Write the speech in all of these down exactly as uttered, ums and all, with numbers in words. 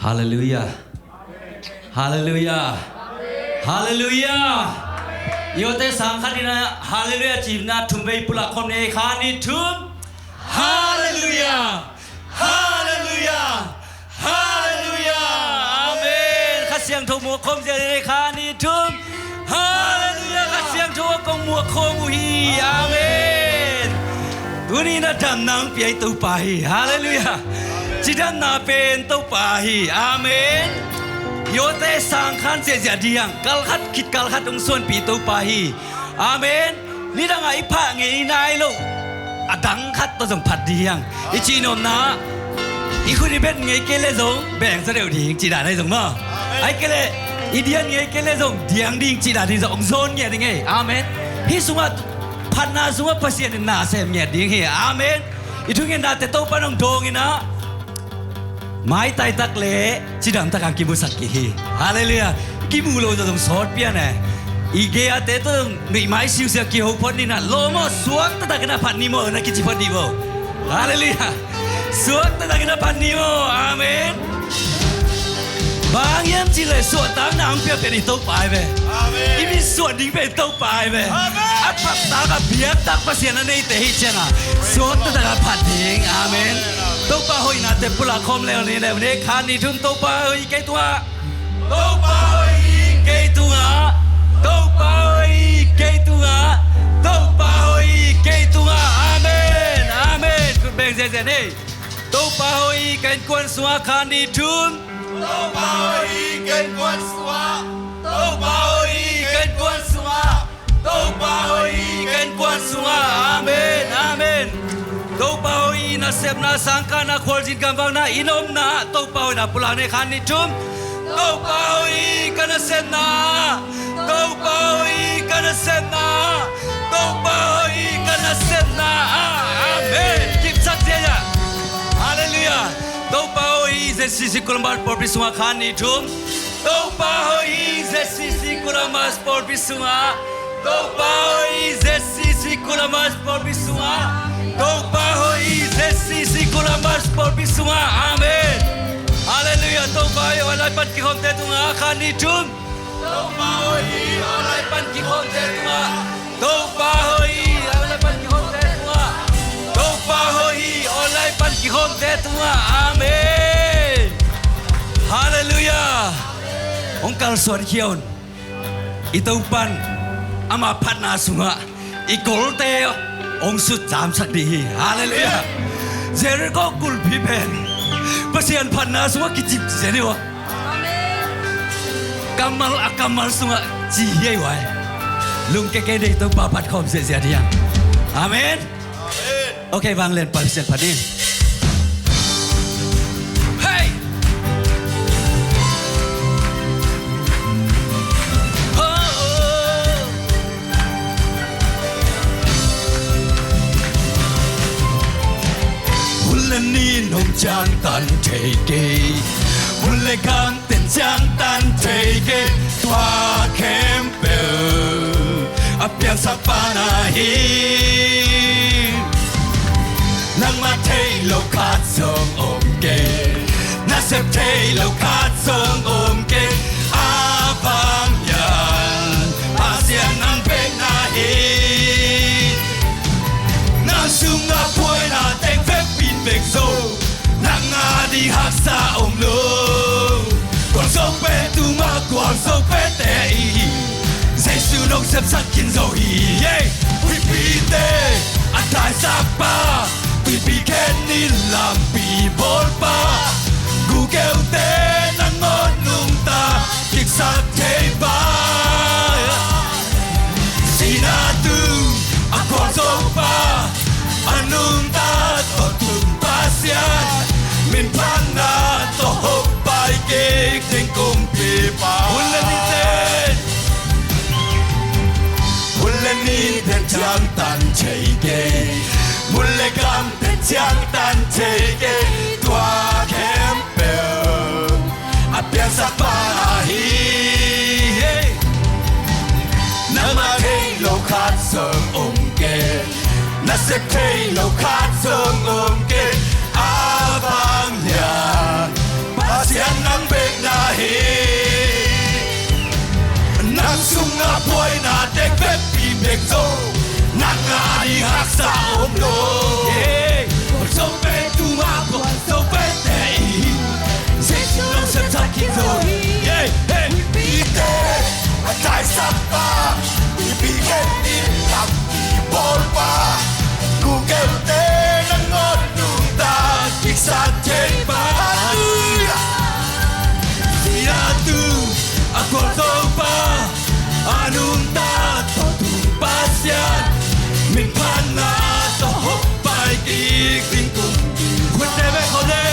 Halleluiah. Halleluiah. Halleluiah. I awte sang khat in ah Halleluiah cihna thum vei pulak khawm ni. Khat, nih, thum. Halleluiah. Halleluiah. Halleluiah. Amen. Kha Siangtho muak khawm zia ni. Khat, nih, thum. Halleluiah. Kha Siangtho kong muak khawm uh hi. Amen. Tuni na damna hong pia i Topa hi. Halleluiah. Cidamna pen Topa hi. Amen. I awte sang khan ziahziah ding, kal khat khit kal khat hong suanpih Topa hi. Amen. Nidangah i phah ngei nai lo a dang khat tawh zong phat ding. I cih nopna, i khut i bet ngei kei le zong beng zaw deuh ding cih dan ahi zong maw. Ahi kei le i dian ngei kei le zong diang ding cih dan ding zong hong zawn ngiat ding ei. Amen. Hih sungah phatna sungah Pasian in na sem ngiat ding hi. Amen. I thungetnate Topa in hong dawng in ah, maitai tak le cidam takin kimusak kik hi. Halleluiah. Kimu lo zong sawt pian e. I gei-ate tawh nuihmai siusiau kiho phot ni na, lo maw, suak taktak in a phat ni maw, na kici phot ni maw. Halleluiah. Suak taktak in a phat ni maw. Amen. Bang hiam cih leh suahtakna hong piak pen i Topa hi ve. Amen. I mit suah ding pen i Topa hi ve. Amen. A phattak a biaktak Pasian a neite hi ciangah suak taktak a phat ding. Amen. Topa hoihnate pulak khawm leu ni, leu ni. Khat, nih, thum. Topa hoih kei tungah. Topa hoih kei tungah. Topa hoih kei tungah. Topa hoih kei tungah. Amen. Amen. Khut beng ziahziah ni. Topa hoih ka innkuan sungah. Khat, nih, thum. Topa hoih ka innkuan sungah. Topa hoih ka innkuan sungah. Topa hoih ka innkuan sungah. Amen. Amen. Topa hoih nasepna, sangkahna, khualzin gamvakna, i nopna, Topa hoihna pulak ni. Khat, nih, thum. Topa hoih ka nasepna. Topa hoih ka nasepna. Topa hoih ka nasepna. Amen. Kipsak ziahziah. Halleluiah. Topa hoih ZCC Columbus pawlpi sungah. Khat, nih, thum. Topa hoih ZCC Columbus pawlpi sungah. Topa hoih ZCC Columbus pawlpi sungah. Topa hoih ZCC Columbus pawlpi sungah. Amen. Halleluiah. Topa hoih online pan kikhawmte tungah. Khat, nih, thum. Topa hoih online pan kikhawmte tungah. Topa hoih online pan kikhawmte tungah. Topa hoih online pan kikhawmte tungah. Amen. Halleluiah. Hong kalsuan khia un. I Topa in ama phatna sungah i kolte hong sutcamsak ding hi. Halleluiah. Jericho kulhpi pen Pasian phatna sungah kicip zen hi uh a. Kammal a kammal sungah ci hi ei uh a. Lungke kei dei, Topa phat khawm ziahziah ding. Amen. Ok, vanglian Pasian phat ni. Hei! Oh, oh. Hun le ni in hong ciangtan thei kei, hun le gamte in ciangtan thei kei, tua khempeuh a piangsak pa na hi. Nangmah theih loh khat zong om kei, na sep theih loh khat zong om kei. A vanglian Pasian nang bek na hi. Nang sungah buaina teng vekpi in vek zo, nang a ding haksa om lo. Gualzo pete tung mah, gualzo pete i hi. Jesu nong sepsak khin zo hi. Huihpite a taisak pa, tuipi khen in lampi bawl pa, gukeuhte nangawn nungta kiksak thei pa, sihna tung a khualzo pa, a nungta tawh tung Pasian, minphatna tawh hong pai kik ding kumpipa. Hun le nite, hun le nite in ciangtan thei kei, hun le gamte in ciangtan thei kei, tua khempeuh a piangsak pa na hi. Nangmah theih loh khat zong om kei, na sep theih loh khat zong om kei. A vanglian Pasian nang Teng zo, nang a ding haksa om lo. Hey, khualzo pen tungah khualzo pente in Jesu lungsim thakin zo hi. Hey, hey. Huipite a taisak pa, huipi khen ding lampi bawlpa, gukeuhte nangawn nungta kiksak theipa. Halleluiah. Sihna tung a khualzo pa, a nungta tawntung Pasian, minphatna tawh hong pai kik ding kum. Hun le bek khol le.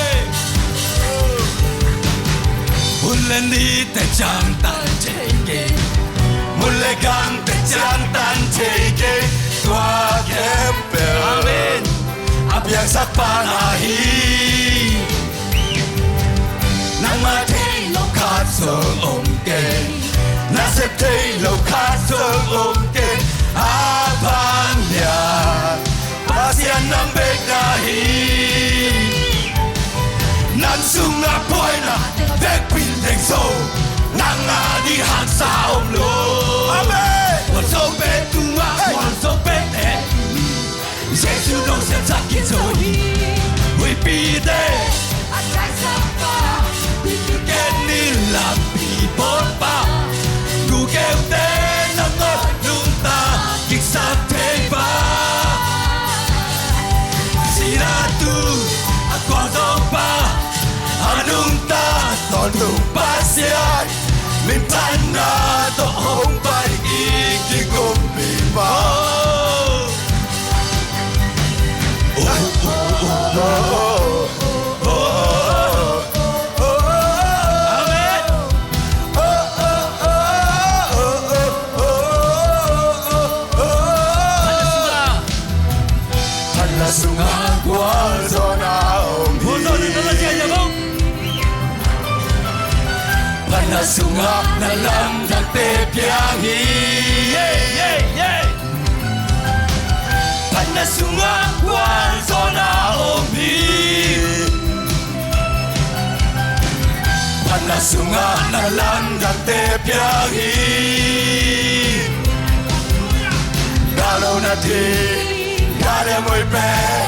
Hun le nite ciangtan thei kei, mun le gamte ciangtan thei kei, tua khempeuh, amen, a piangsak Pa na hi. Nangmah thei lo khat zong om kei, na sep thei lo khat zong om kei. A pha lian, Pasian nang bek na hi. Nang sungah buaina vekpi teng zo, nang a ding haksa om lo. Amen. Khualzo pen tungah, hey, khualzo pente in Jesu lungsim thakin zo hi. Huipite a taisak pa, huipi khen ding lampi bawlpa, gukeuhte nangawn nungta kiksak theipa. Sihna tung a khualzo pa, a nungta tawntung Pasian, minphatna tawh hong pai kik ding kumpipa. Amen. Phatna sungah gualzawhna om hi. Gualzawhna tawh la cia hiam, oh? Phatna sungah na lamdangte piang hi. Yeah, yeah, yeah. Phatna sungah gualzawhna om hi. Phatna sungah na lamdangte piang hi. Gah lo na ding, gah liam hoih pen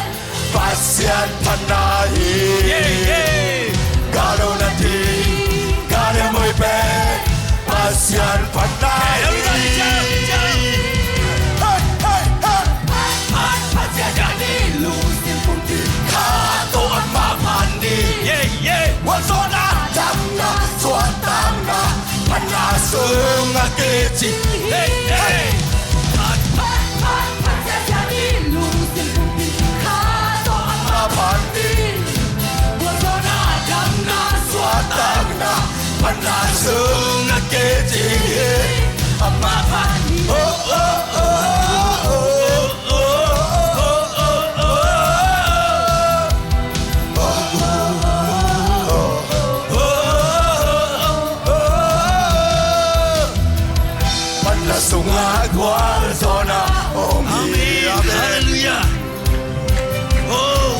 Pasian phatna hi. Yeah, yeah. Gah lo na ding, gah liam hoih pen Pasian phatna hi. Hey, everybody jump, jump. Hey, hey, hey. Phat, phat, Pasian a ding lungsim pumpi khat tawh amah phat ni. Yeah, yeah. Gualzawhna, damna, suahtakna, phatna sungah kici. Hey, hey. Phat, phat, phat, phat, Pasian a ding lungsim pumpi khat tawh amah phat ni. Gualzawhna, damna, suahtakna, phatna sungah kici hi. Amah phat ni. Oh, oh, oh, oh. Phatna sungah gualzawhna om hi. Amen. Amen. Halleluiah. Oh.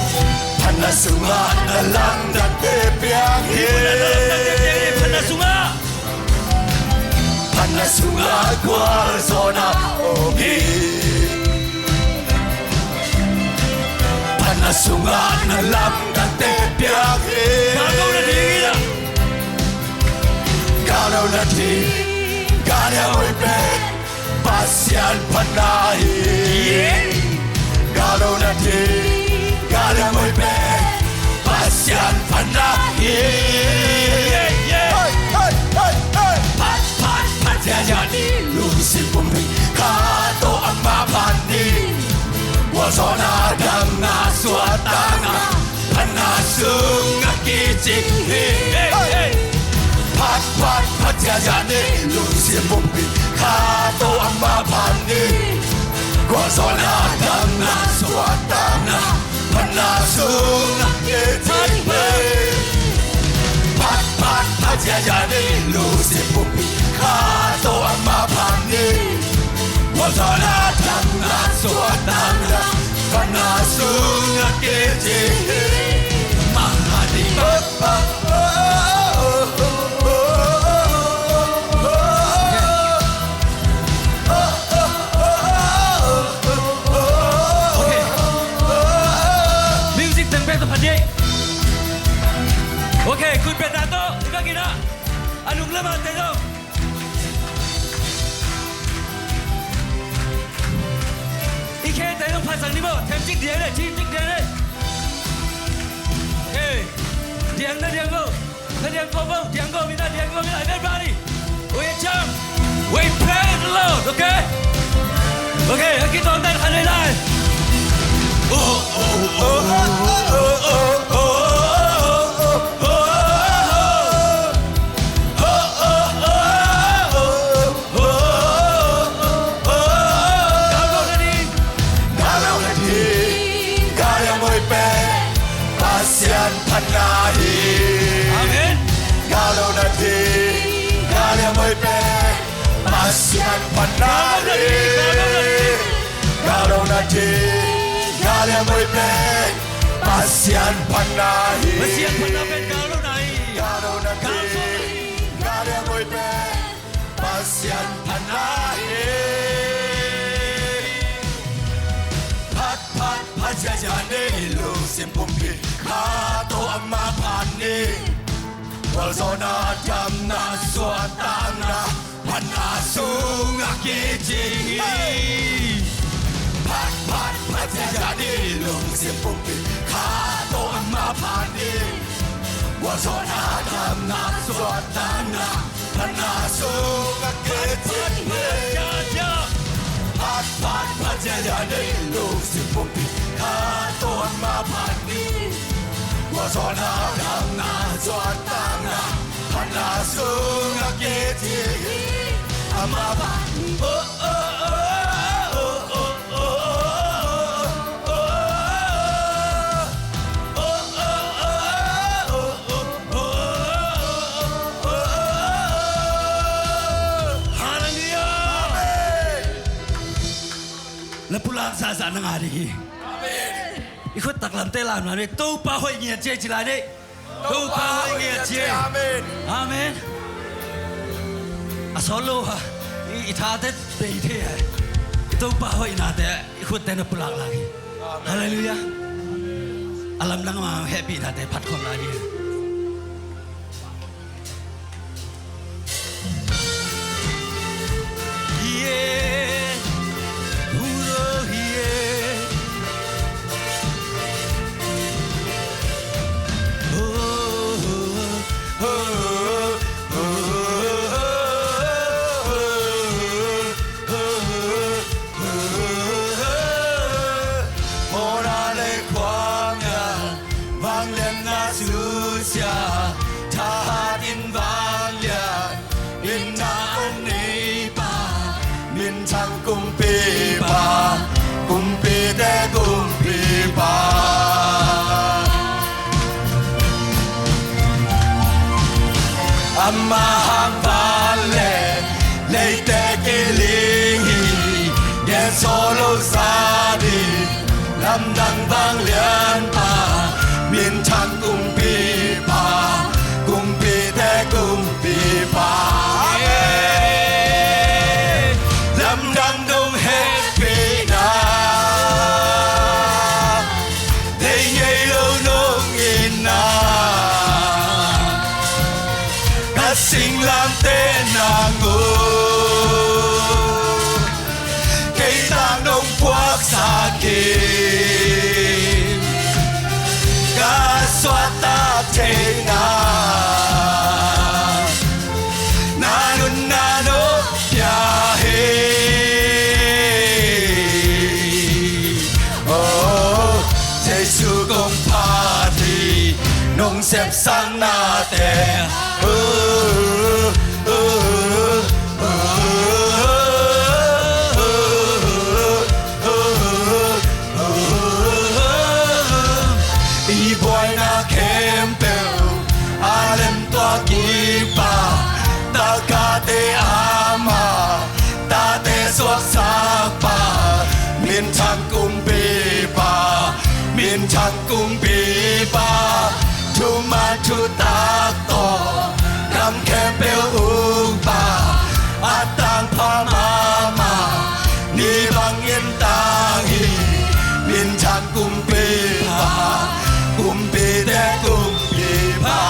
Phatna sungah na lamdangte piang hi. Phatna sungah. Phatna sungah gualzawhna om hi. Phatna sungah na lamdangte piang hi. Gah lo na ding, gah liam hoih pen Pasian phatna hi. Yeah. Gah lo na ding, gah liam hoih pen Pasian phatna hi. Yeah, yeah. Hey, hey, hey, hey. Phat, phat, phat, Pasian a ding lungsim pumpi khat tawh amah phat ni. Gualzawhna, damna, suahtakna, phatna sungah kici hi. Hey, hey. Phat, phat, phat, Pasian a ding lungsim pumpi khat tawh amah phat ni. Gualzawhna, damna, suahtakna, phatna sungah kici hi. Phat, phat, phat, Pasian a ding lungsim pumpi khat tawh amah phat ni. Gualzawhna, damna, suahtakna, phatna sungah kici hi. Amah phat ni. Ok, khut beng ta tawh, i bek in ah. A nung lam ah te zong. I khe te zong phat sak ni maw, them cik diang le, cik cik diang le. Ok. Diang na diang go. Na diang go go, diang go, mi na diang go, mi na, everybody. We jump. We praise the Lord, okay? Okay, a kituam dan khan lai lai. Pasian phatna hi. Amen. Galo na ding, galo moi pen Pasian phatna hi. Galo na ding, galo moi pen Pasian phatna hi. Pasian phatna pen galo na hi. Galo na ding, galo moi pen Pasian phatna hi. Phat phat phat ziahziah ni, lungsim pumpi khat tawh amah phat ni. Gualzawhna, damna, suahtakna, phatna sungah kici hi. Phat phat phat ziahziah ni, lungsim pumpi khat tawh amah phat ni. Gualzawhna, damna, suahtakna, phatna sungah kici hi. Phat phat phat ziahziah ni, lungsim pumpi khat tawh amah phat ni. Gualzawhna, damna, suahtakna, phatna sungah kici hi. Amah phat ni. Oh, oh, oh. Halleluiah. Amen. Na pulak zahzah na ngah ding hi. Amen. I khut taklamte lamlam ni, Topa hoih ngiat ci ei ci lai ni. Topa hoih ngiat ci ei. Amen. Amen. A sawt lo a, i, i thate bei thei a. Topa hoihnate i khutte na pulak lai hi. Halleluiah. A lamdang mah hehpihnate phat khawm lai hi. Mawhna le khuamial vangliatna susia, thahat in vangliat, itna a neipa, minthang kumpipa, kumpite kumpipa. Amah hang van le leite kiling hi, gen sawh lo sa ding, lamdang vanglianpa, minthang kumpipa, kumpite kumpipa. Amen. Lamdang dong hehpihna, thei ngei lo nong itna, ka singlamteh nang uh, kei tang nong puaksak in, ka suahtak theihna, na nunna nong pia hi. Oh, Jesu kong phat hi, nong sepsaknate. Oh, oh, oh, oh. I buaina khempeuh a lemtuah kik pa, takkate ama, tate suaksak pa, minthang kumpipa, minthang kumpipa, thuman thutak tawh gam khempeuh ukpa, a tangpha mahmah, ni bangin tang hi, minthang kumpipa, kumpite kumpipa.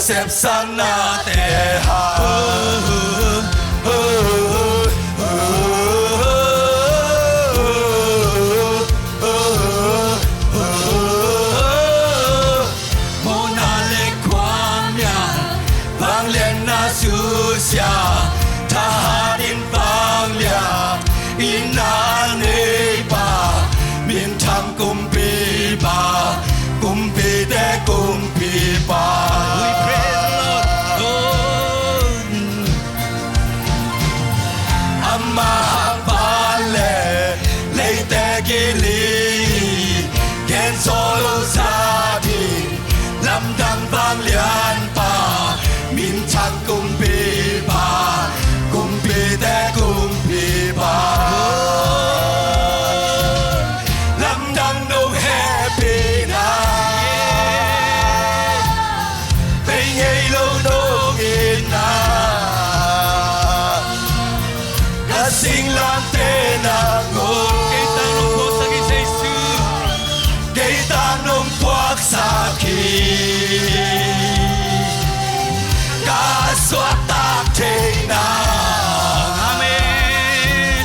sepsaknate hang. Mawhna le khuamial, vangliatna susia, thahat in vangliatna neipa, minthang kumpipa, kumpite kumpipa. We praise the Lord. Oh. Amah hang van le leite kili, gen solo sa ding, lamdang vanglianpa, minthang kumpipa, kumpite kumpipa. Lamdang nong hehpihna, bei ngei lo nong itna, ka singlamteh nang aw. Kei tang nong puaksak hi Jesu. Kei tang nong puaksak hi. Ka suahtak thei nang. Amen.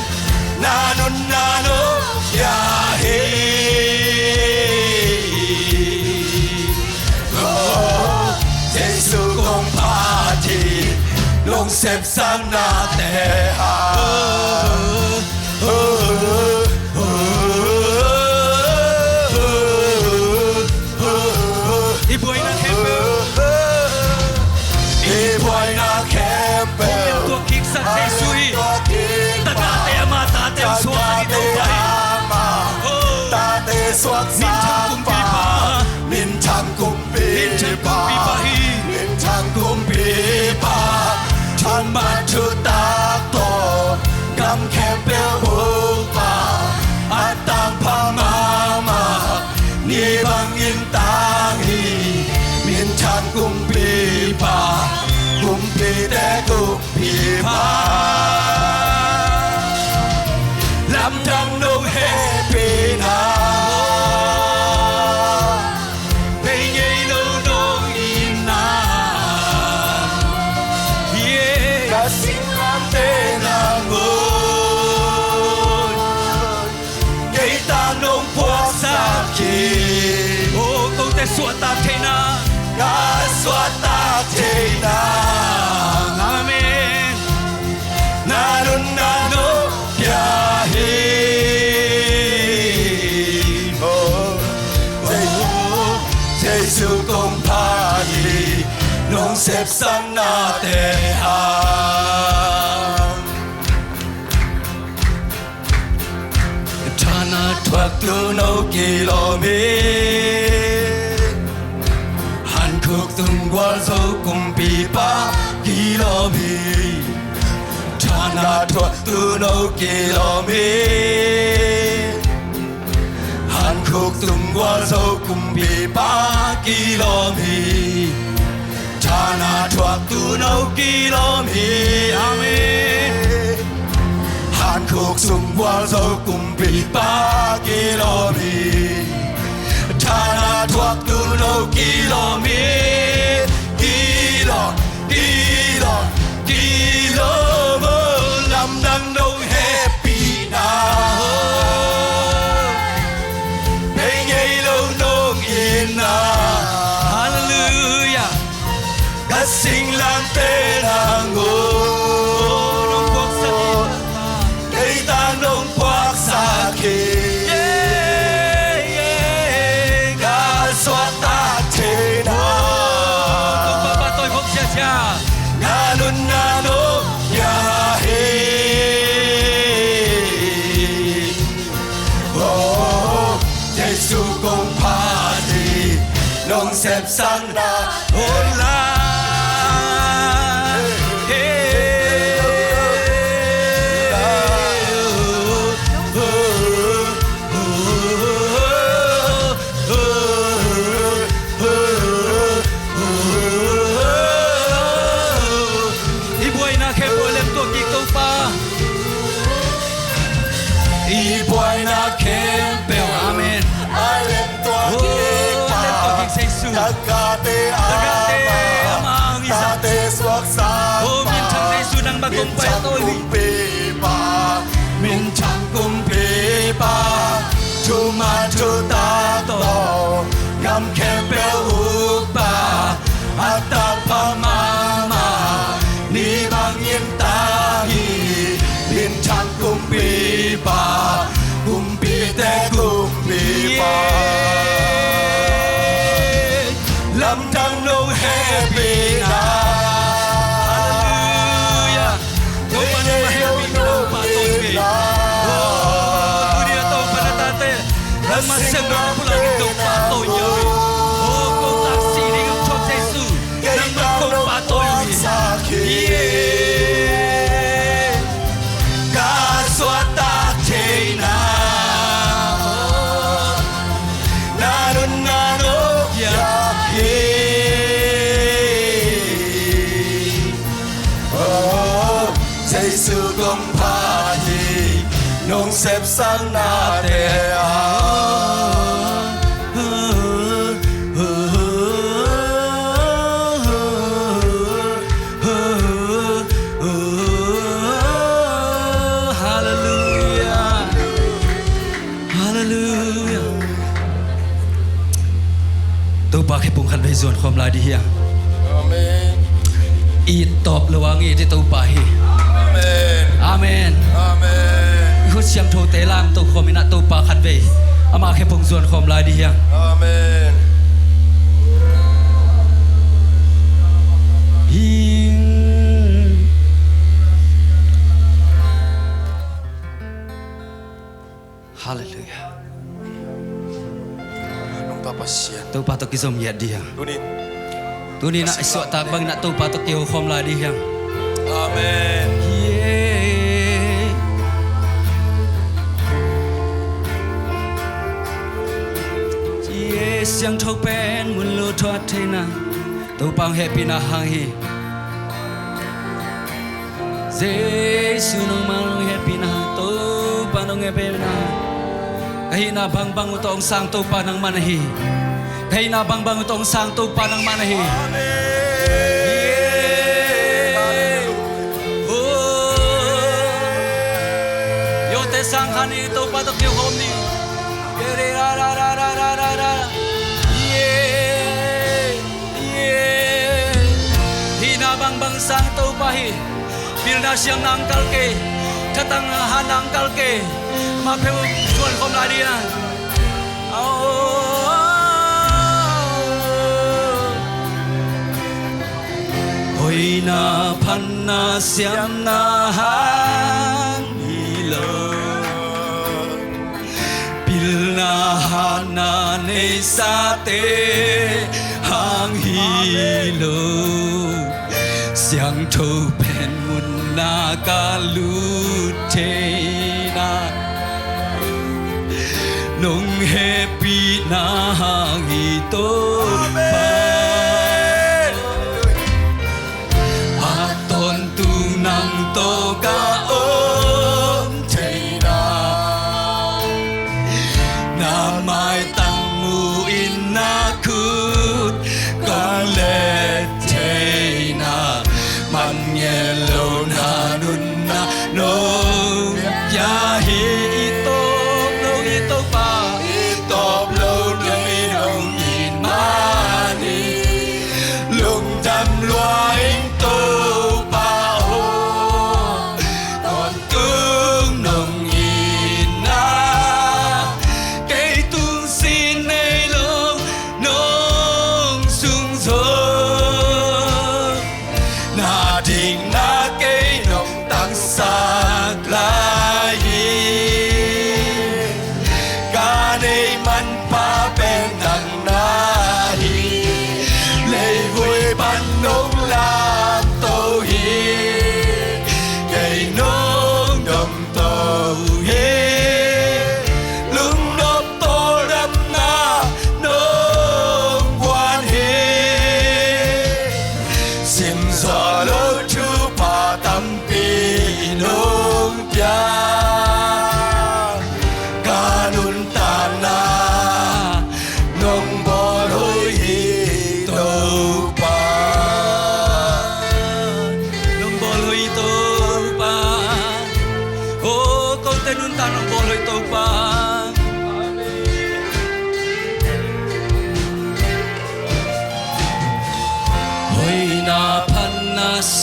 Na nunna nong pia hi. Oh, Jesu kong phat hi, nong sepsaknate hang. I buaina khempeuh, i buaina khempeuh, hong lemtuah kiksak Jesu hi. Takate ama tate hong suaksak hi Topa hi. Oh. Tate suaksak pa, minthang kumpipa hi. Minthang kumpipa, thuman thutak tawh gam khempeuh bukpa, a tangpha mahmah, ni bangin tang hi. Minthang kumpipa, kumpite kumpipa. Lamdang nong hehpihna, bei ngei lo nong itna, yeah, ka singlamteh nang aw. Kei tang nong puaksak hi. Oh, kote suahtak theihna, ka suahtak theihna. Amen. Na nunna nong pia hi. Oh, Jesu kong phat hi, nong sepsaknate hang. Thana thuaktu no kilawm hi. Hankhuk sung gualzo kumpipa kilawm hi. Thana thuaktu no kilawm hi. Hankhuk sung gualzo kumpipa kilawm hi. Thana thuaktu no kilawm hi. Amen. Hankhuk sung gualzo kumpipa kilawm hi. Thana thuaktu no kilawm hi. Kilawm, kilawm, kilawm, oh, lamdang nong hehpihna, oh, bei ngei lo nong itna. Hallelujah. Ka singlamteh nang aw. Nong puaksak hi. Kei tang nong puaksak hi. Yeah, yeah. Ka suahtak theihna. Oh, Topa pahtawi khop siasia. Na nunna nong pia hi. Oh, Jesu kong phat hi, nong sepsakna hong la. I buaina khempeuh lemtuah kik Topa. I buaina khempeuh. Amen. A lemtuah kik pa. Oh, a lemtuah kik Jesu. Takate a Min thang kumpipa, min thang kumpipa, thuman thutak tawh gam khempeuh ukpa, a takpha mahmah, ni bangin tang hi. Min thang kumpipa, kumpite kumpipa, lamdang nong hehpihna. Halleluiah. Topa nangmah hehpihna, Topa tawh hi. Oh, tuni a Topa na tate, nangmah siangtho pulak in Topa tawh hi. Oh, ko taksi ding a thuak Jesu, nangmah Topa tawh hi. Yeah. Ka suahtak theihna, na nunna nong piak hi. Oh, Jesu kong phat hi, nong sepsak nate ah. Halleluiah. Halleluiah. Topa khe pung khat vei zuan khawm lai dih hiang. Amen. It tawp lo ang it i Topa hi. Amen. Amen. Amen. I khut siangthote lam to khawm in ah Topa khat vei, amah khe pung zuan khawm lai dih hiang. Amen. Hi. Halleluiah. Nungta Pasian. Topa tawh kizom ngiat dih hiang. Tunin. Tunin ah i suahtak bangin ah Topa tawh kiho khawm lai dih hiang. Amen. Yeah. Yeah, siangtho pen mun lo thuak theihna, Topa hong hehpihna hang hi. Jesu nangmah nong hehpihna, Topa nong hehpihna. Ka hihna bangbang uh tawh hong sang Topa nangmah na hi. Ka hihna bangbang uh tawh hong sang Topa nangmah na hi. Amen. Oh. Yote sang khan i Topa tawh kihawm ni. Yeah. Hihna bangbang sang Topa hi. Pilna siamna hong kal kei, thatang hatna hong kal kei. Amah peuh zuan khawm lai dih hiang. Hoihna phatna siamna hang hi lo, pilna hatna neisate hang hi lo. Siangtho pen munna ka lut theihna, nong hehpihna hang hi Topa. A tawntung nang tawh ka om theihna, na maitang mu-in na khut kong let theihna, man ngel lo na nunna nong pia hi. I tawp lo i Topa, i tawp lo nong it man hi.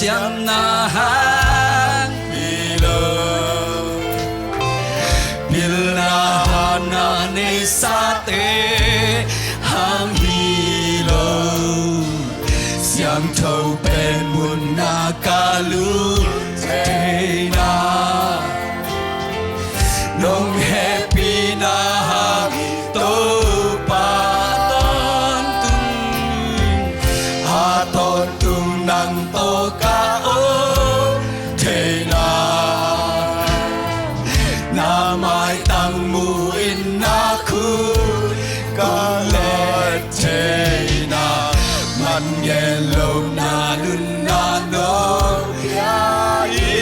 siamna hang hi lo, pilna hatna neisate hang hi lo, siangtho pen munna ka lut theihna, nong hehpihna hang Topa tawntung, a tawntung nang tawh ka om theihna, na maitang mu-in na khut ka let theihna, man ngen lo na nunna nong pia hi.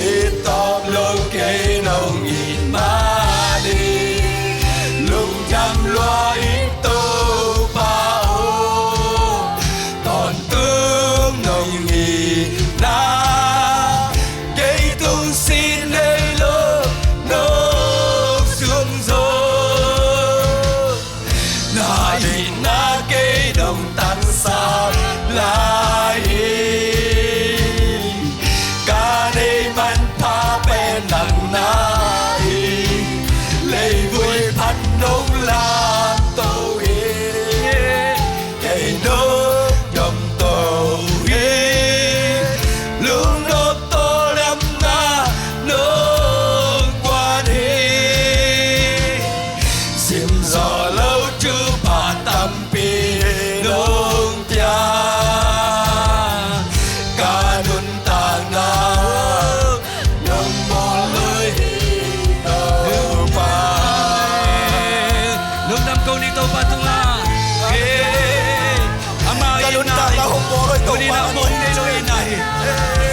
I tawm lo kei nong it mah ding, lungdam lua ing Topa aw, tawntung nong itna, kei tung sin nei lo nong sung zo. Na itna kei dong tangsak lai hi. Ka nei manpha pen nang na hi. Leivui phat nong lamto hi. Kei nong domto hi. Lungnop tawldamna nong guan hi. Simzawh lo thupha tampi nong pia. Ka nuntakna nong bawl lo hi Topa. Lungdam ko ni Topa tungah. Amah ka nuntakna hong bawl lo hi Topa. Tuni-in ah mawh nei lo itna hi.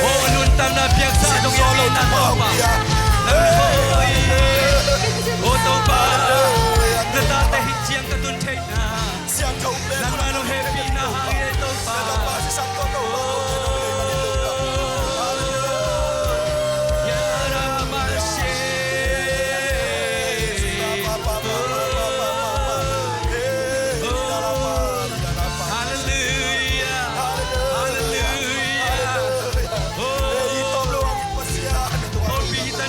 O nuntakna piaksa dong itna Topa. Nang hoih. O Topa, na tate hih ciang ka tun theihna, nangmah nong hehpihna hang hi ei Topa. Halleluia. Halleluia. Pawlpi hi ta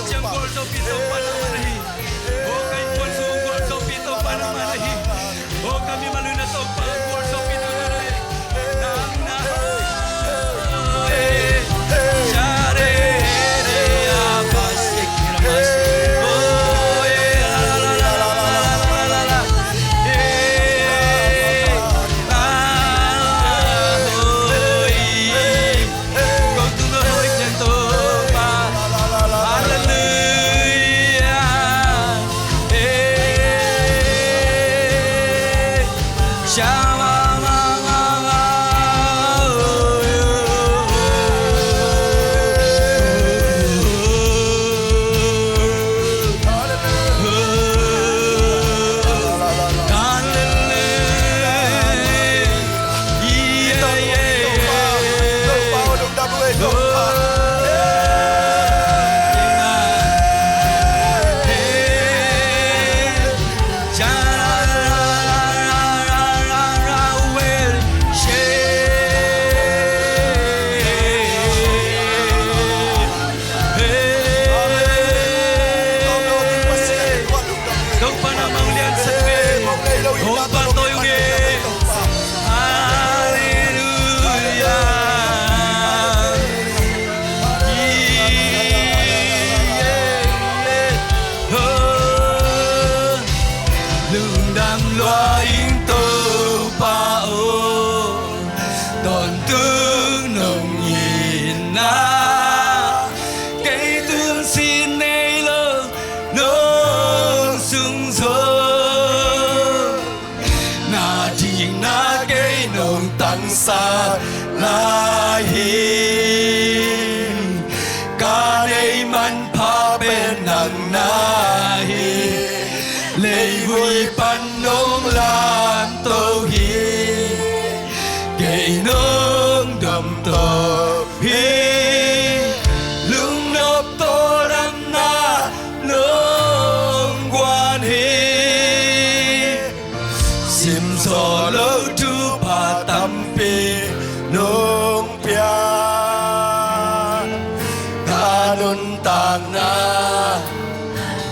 nuntakna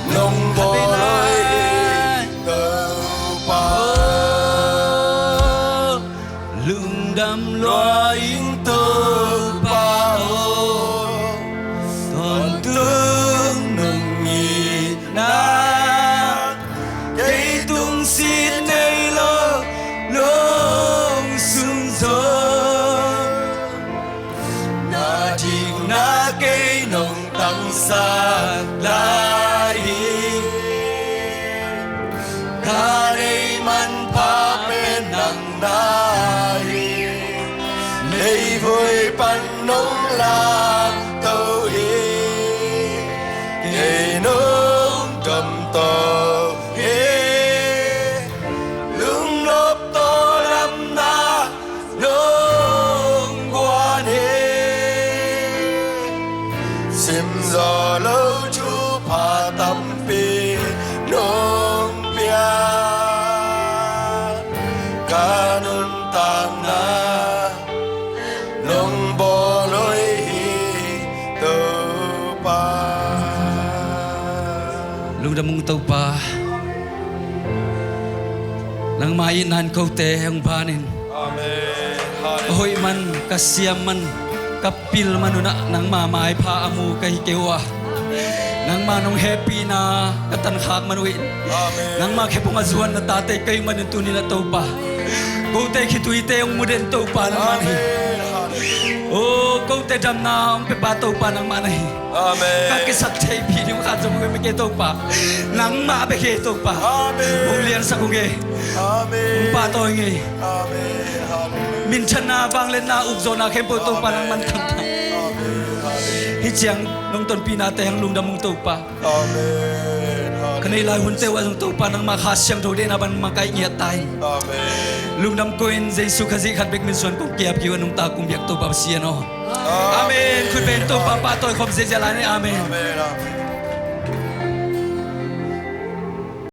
nong bawl hi, Topa. Lungdam lua ing Topa aw, tawntung nong itna kei tungsiat nei lo nong sunzawm. Na dikna kei nong tangsak lai hi. Ka neih manpha pen nang na hi. Meivui pan nong lakto hi. Kei nong domto hi. Lungnop tawldamna nong guan hi. Simzaw lo thupha tampi nong pia. Ka nuntakna nong bawl hi, Topa. Lungdam ung Topa. Nangma itna in kote hong banin. Amen. Hallelujah. Ka hoih man, ka siam man, ka pil man unah nangma maipha a mu ka hi kei uh a, nangma nong hehpihna ka tankhak man uh in. Amen. Nangma khephung a zuan na tate ka hih manin tuni-in ah Topa, kote khituite hong mu den Topa nangmah na hi. Amen. Hallelujah. O, kote damna hong piapa Topa nangmah na hi. Amen. Ka kisap theihpih ding uh khat zong om kei Topa. Nangmah bek hi Topa. Amen. Hong liansak ung ei. Amen. Hong pahtawi ung ei. Amen. Hallelujah. Minthanna, vangliatna, ukzawhna khempeuh Topa, amen, nangman thangthang. Amen. Hallelujah. Hih ciang nong tonpihnate hang lungdam ung Topa. Amen. Hallelujah. Ka neih lai hunte uh ah zong Topa nangmah Kha Siangtho deihna bangmah ka ngiat ta in. Amen. Lungdam ko in Jesu Khazih khat bek min suang kong ki-ap kei uh a, nungta kong biak Topa Pasian aw. Amen. Amen. Khut beng Topa, pahtawi khawm ziahziah lai ni. Amen. Amen. Amen.